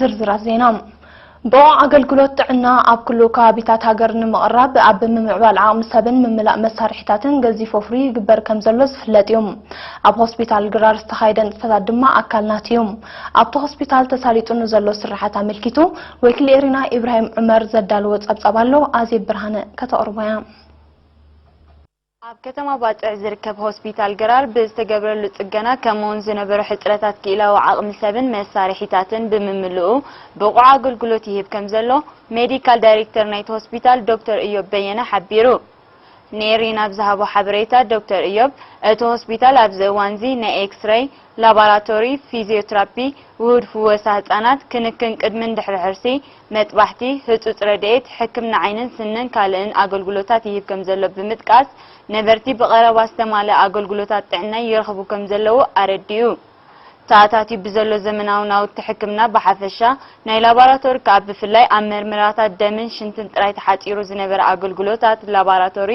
ዝርዝራት ዜና። ብቑዕ ኣገልግሎት ጥዕና ኣብ ኩሉ ከባቢታት ሃገር ንምቕራብ ኣብ ምምዕባል ዓቕሚ ሰብን ምምላእ መሳርሒታትን ገዚፍ ወፍሪ ይግበር ከም ዘሎ ዝፍለጥ እዩ። ኣብ ሆስፒታል ግራር ዝተኻየደ ንጥፈታት ድማ ኣካል ናቲ እዩ። ኣብቲ ሆስፒታል ተሳሊጡ ንዘሎ ስራሓት ኣመልኪቱ ወኪል ኤሪና ኢብራሂም ዑመር ዘዳለዎ ጸብጻብ ኣሎ። ኣዜብ ብርሃነ ከተቕርቦ እያ። ኣብ ከተማ ባጽዕ ዝርከብ ሆስፒታል ግራር ብዝተገብረሉ ጽገና ከምኡውን ዝነበሩ ሕጽረታት ክኢላዊ ዓቕሚ ሰብን መሳርሒታትን ብምምልኡ ብቑዕ ኣገልግሎት ይህብ ከም ዘሎ ሜዲካል ዳይሬክተር ናይቲ ሆስፒታል ዶክተር እዮብ በየነ ሓቢሩ። ንኤሪና ኣብ ዝሃቦ ሓበሬታ ዶክተር እዮብ፣ እቲ ሆስፒታል ኣብዚ እዋንዚ ናይ ኤክስሬይ፣ ላባራቶሪ፣ ፊዚዮትራፒ፣ ውሁድ ፍወሳ ህጻናት፣ ክንክን ቅድምን ድሕሪ ሕርሲ፣ መጥባሕቲ፣ ህጹጽ ረድኤት፣ ሕክምና ዓይንን ስንን ካልእን ኣገልግሎታት ይህብ ከም ዘሎ ብምጥቃስ፣ ነበርቲ ብቐረባ ዝተማልአ ኣገልግሎታት ጥዕና ይረኽቡ ከም ዘለዉ ኣረዲኡ። ተኣታትዩ ብዘሎ ዘመናዊ ናውቲ ሕክምና ብሓፈሻ፣ ናይ ላባራቶሪ ከኣ ብፍላይ ኣብ መርመራታት ደምን ሽንትን ጥራይ ተሓጺሩ ዝነበረ ኣገልግሎታት ላባራቶሪ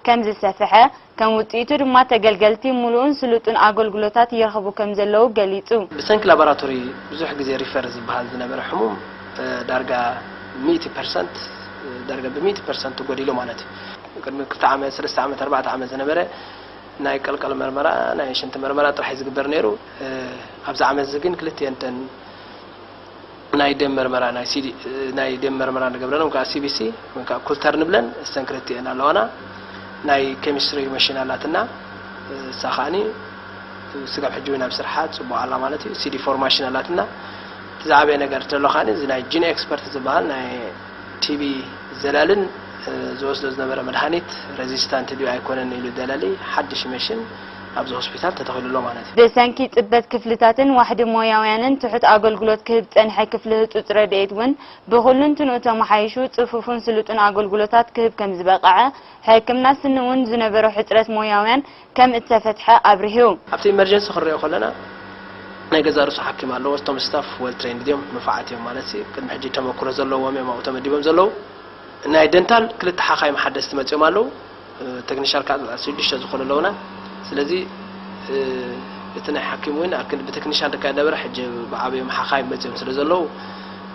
ከም ዝሰፍሐ፣ ከም ውጽኢቱ ድማ ተገልገልቲ ምሉእን ስሉጥን ኣገልግሎታት ይረኽቡ ከም ዘለዉ ገሊጹ። ብሰንኪ ላቦራቶሪ ብዙሕ ግዜ ሪፈር ዝበሃል ዝነበረ ሕሙም፣ እ፣ ዳርጋ ሚእቲ ፐርሰንት፣ እ፣ ዳርጋ ብሚእቲ ፐርሰንት ጎዲሉ ማለት እዩ። ቅድሚ ክልተ ዓመት፣ ሰለስተ ዓመት፣ ኣርባዕተ ዓመት ዝነበረ ናይ ቀልቀል መርመራ፣ ናይ ሽንቲ መርመራ ጥራሕ እዩ ዝግበር ነይሩ። እ፣ ኣብዚ ዓመት እዚ ግን ክልቲኤን እተን ናይ ደም መርመራ፣ ናይ ሲዲ፣ ናይ ደም መርመራ ንገብረለን፣ ወይ ከዓ ሲ ቢ ሲ፣ ወይ ከዓ ኩልተር ንብለን፣ እስተን ክልቲኤን ኣለዋና። ናይ ኬሚስትሪ መሽን ኣላትና፣ እሳ ከዓኒ ስጋብ ሕጂ እውን ኣብ ስርሓ ጽቡቕ ኣላ ማለት እዩ። ሲ ዲ ፎር ማሽን ኣላትና። እቲ ዝዓበየ ነገር ተሎ ከዓኒ፣ እዚ ናይ ጂን ኤክስፐርት ዝበሃል ናይ ቲ ቢ ዘላልን፣ እ፣ ዝወስዶ ዝነበረ መድሃኒት ሬዚስታንት ድዩ ኣይኮነን ኢሉ ደላሊ ሓድሽ መሽን ኣብዚ ሆስፒታል ተተኺሉ ኣሎ ማለት እዩ። ብሰንኪ ጽበት ክፍልታትን ዋሕዲ ሞያውያንን ትሑት ኣገልግሎት ክህብ ጸንሐ ክፍሊ ህጹጽ ረድኤት እውን ብኹሉንትንኡ ተመሓይሹ ጽፉፍን ስሉጥን ኣገልግሎታት ክህብ ከም ዝበቕዐ፣ ሕክምና ስኒ እውን ዝነበሮ ሕጽረት ሞያውያን ከም እተፈትሐ ኣብሪሁ። ኣብቲ ኢመርጀንሲ ክንሪኦ ከለና ናይ ገዛ ርእሱ ሓኪም ኣለዎ። እቶም ስታፍ ዌል ትሬንድ እዮም፣ ንፉዓት እዮም ማለት እዩ። ቅድሚ ሕጂ ተመክሮ ዘለዎም እዮም ኣብኡ ተመዲቦም ዘለዉ። ናይ ደንታል ክልተ ሓኻይም ሓደስቲ መጺኦም ኣለዉ። እ፣ ቴክኒሻል ከዓ ሽዱሽተ ዝኾኑ ኣለዉና። ስለዚ፣ እ፣ እቲ ናይ ሓኪም እውን ኣብ ክንዲ ብቴክኒሻል ዝካየድ ነበረ፣ ሕጂ ብዓብዮም ሓኻይም መጺኦም ስለ ዘለዉ፣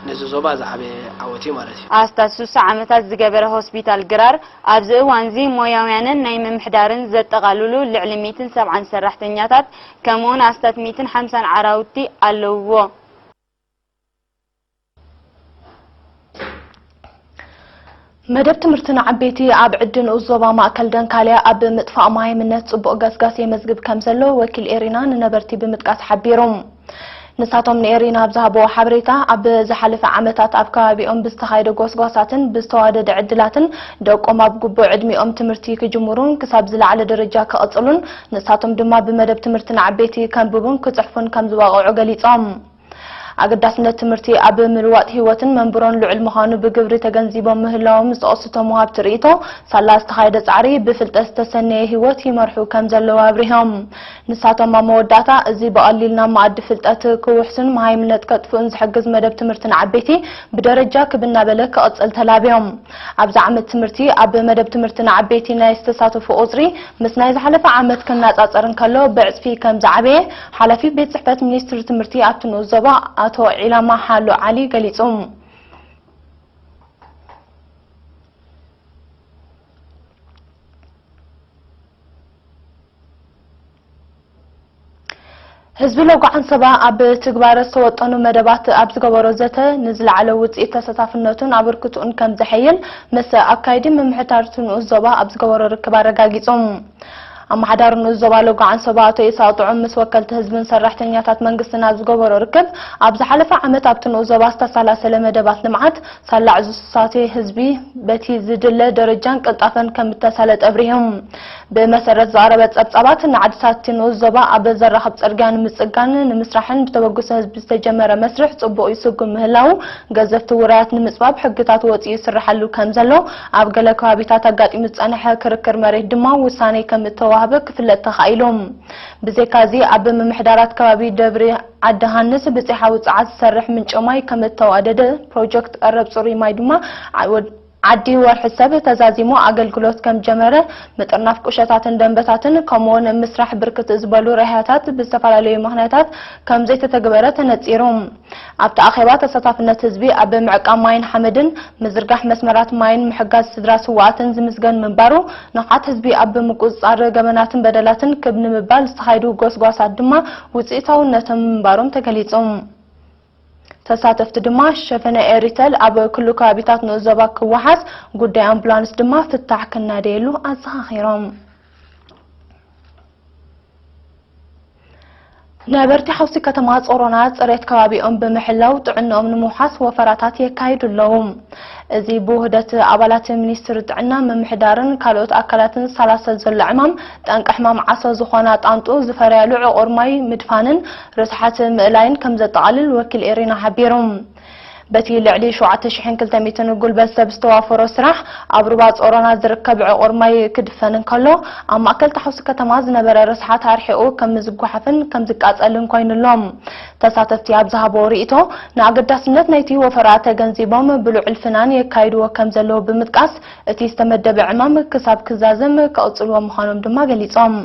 ነዚ ዞባ ዝዓበየ ዓወት እዩ ማለት እዩ። ኣስታት ሱሳ ዓመታት ዝገበረ ሆስፒታል ግራር ኣብዚ እዋንዚ ሞያውያንን ናይ ምምሕዳርን ዘጠቓልሉ ልዕሊ ሚእትን ሰብዓን ሰራሕተኛታት ከምኡውን ኣስታት ሚእትን ሓምሳን ዓራውቲ ኣለውዎ። መደብ ትምህርቲ ንዓበይቲ ኣብ ዕዲ ንኡስ ዞባ ማእከል ደንካልያ ኣብ ምጥፋእ መሃይምነት ጽቡቕ ገስጋስ የመዝግብ ከም ዘሎ ወኪል ኤሪና ንነበርቲ ብምጥቃስ ሓቢሩ። ንሳቶም ንኤሪና ኣብ ዝሃብዎ ሓበሬታ፣ ኣብ ዝሓለፈ ዓመታት ኣብ ከባቢኦም ብዝተኻየደ ጎስጓሳትን ብዝተዋደደ ዕድላትን ደቆም ኣብ ግቡእ ዕድሚኦም ትምህርቲ ክጅምሩን ክሳብ ዝለዓለ ደረጃ ክቕጽሉን ንሳቶም ድማ ብመደብ ትምህርቲ ንዓበይቲ ከንብቡን ክጽሕፉን ከም ዝበቕዑ ገሊጾም። ኣገዳስነት ትምህርቲ ኣብ ምልዋጥ ህይወትን መንብሮን ልዑል ምዃኑ ብግብሪ ተገንዚቦም ምህላዎም ዝጠቐሱ እቶም ወሃብቲ ርእይቶ፣ ሳላ ዝተኻየደ ጻዕሪ ብፍልጠት ዝተሰነየ ህይወት ይመርሑ ከም ዘለዉ ኣብሪሆም። ንሳቶም ኣብ መወዳእታ፣ እዚ ብቐሊል ናብ መኣዲ ፍልጠት ክውሕስን መሃይምነት ከጥፍኡን ዝሕግዝ መደብ ትምህርቲ ንዓበይቲ ብደረጃ ክብ እናበለ ክቕጽል ተላብዮም። ኣብዚ ዓመት ትምህርቲ ኣብ መደብ ትምህርቲ ንዓበይቲ ናይ ዝተሳተፉ ቁጽሪ ምስ ናይ ዝሓለፈ ዓመት ክነጻጸር እንከሎ ብዕጽፊ ከም ዝዓበየ ሓላፊ ቤት ጽሕፈት ሚኒስትሪ ትምህርቲ ኣብቲ ንኡስ ዞባ ኣቶ ዒላማ ሃሎ ዓሊ ገሊጹ። ህዝቢ ሎጎ ዓንሰባ ኣብ ትግባረ ዝተወጠኑ መደባት ኣብ ዝገበሮ ዘተ ንዝለዓለ ውፅኢት ተሳታፍነቱን ኣበርክትኡን ከም ዘሐይል ምስ ኣካይዲ ምምሕዳር እቲ ንኡስ ዞባ ኣብ ዝገበሮ ርክብ ኣረጋጊጹ። ኣመሓዳሪ ንኡስ ዞባ ሎጎ ዓንሰባ ኣቶ ኢሳቅ ጥዑም ምስ ወከልቲ ህዝብን ሰራሕተኛታት መንግስትን ኣብ ዝገበሮ ርክብ ኣብ ዝሓለፈ ዓመት ኣብቲ ንኡስ ዞባ ዝተሰላሰለ መደባት ልምዓት ሳላ ዕዙዝ ተሳትዮ ህዝቢ በቲ ዝድለ ደረጃን ቅልጣፈን ከም እተሳለጠ ኣብሪሆም። ብመሰረት ዝቐረበ ጸብጻባት፣ ንዓድታት እቲ ንኡስ ዞባ ኣብ ዘራኽብ ጽርግያ ንምጽጋን ንምስራሕን ብተበግሶ ህዝቢ ዝተጀመረ መስርሕ ጽቡቕ ይስጉም ምህላዉ፣ ገዘፍቲ ውራያት ንምጽባብ ሕግታት ወጺኡ ይስርሓሉ ከም ዘሎ፣ ኣብ ገለ ከባቢታት ኣጋጢሙ ዝጸንሐ ክርክር መሬት ድማ ውሳኔ ከም እተዋህበ ክፍለጥ ተኻኢሉ። ብዘይካዚ፣ ኣብ ምምሕዳራት ከባቢ ደብሪ ዓዲ ሃንስ ብጺሓ ውጽዓት ዝሰርሕ ምንጪ ማይ ከም እተዋደደ፣ ፕሮጀክት ቀረብ ጽሩይ ማይ ድማ ዓዲ ወርሒ ሰብ ተዛዚሙ ኣገልግሎት ከም ጀመረ፣ ምጥርናፍ ቁሸታትን ደንበታትን ከምኡውን ምስራሕ ብርክት ዝበሉ ራህያታት ብዝተፈላለዩ ምኽንያታት ከም ዘይተተግበረ ተነጺሩ። ኣብቲ ኣኼባ ተሳታፍነት ህዝቢ ኣብ ምዕቃብ ማይን ሓመድን፣ ምዝርጋሕ መስመራት ማይን ምሕጋዝ ስድራ ስውኣትን ዝምስገን ምንባሩ፣ ንቕሓት ህዝቢ ኣብ ምቁጽጻር ገበናትን በደላትን ክብ ንምባል ዝተኻየዱ ጎስጓሳት ድማ ውጽኢታውነቶም ምንባሮም ተገሊጹ። ተሳተፍቲ ድማ ሸፈነ ኤሪተል ኣብ ክሉ ከባቢታት ንኡስ ዞባ ክወሓስ ጉዳይ ኣምቡላንስ ድማ ፍታሕ ክናደየሉ ኣዘኻኺሮም። ነበርቲ ሓውሲ ከተማ ጾሮና ጽሬት ከባቢኦም ብምሕላው ጥዕናኦም ንምውሓስ ወፈራታት የካይዱ ኣለዉ። እዚ ብውህደት ኣባላት ሚኒስትሪ ጥዕና፣ ምምሕዳርን ካልኦት ኣካላትን ሳላሰ ዘሎ ዕማም፣ ጠንቂ ሕማም ዓሶ ዝኾና ጣንጡ ዝፈርያሉ ዕቑር ማይ ምድፋንን ርስሓት ምእላይን ከም ዘጠቓልል ወኪል ኤሪና ሓቢሩ። በቲ ልዕሊ ሸውዓተ ሽሕን ክልተ ሚእትን ጉልበት ሰብ ዝተዋፈሮ ስራሕ፣ ኣብ ሩባ ጾሮና ዝርከብ ዕቑር ማይ ክድፈን እንከሎ፣ ኣብ ማእከል ታሕሲ ከተማ ዝነበረ ርስሓት ኣርሒቑ ከም ዝጓሓፍን ከም ዝቃጸልን ኮይኑ ኣሎ። ተሳተፍቲ ኣብ ዝሃብዎ ርእይቶ፣ ንኣገዳስነት ናይቲ ወፈራ ተገንዚቦም ብልዑል ፍናን የካይድዎ ከም ዘለዉ ብምጥቃስ፣ እቲ ዝተመደበ ዕማም ክሳብ ክዛዘም ከቕጽልዎ ምዃኖም ድማ ገሊጾም።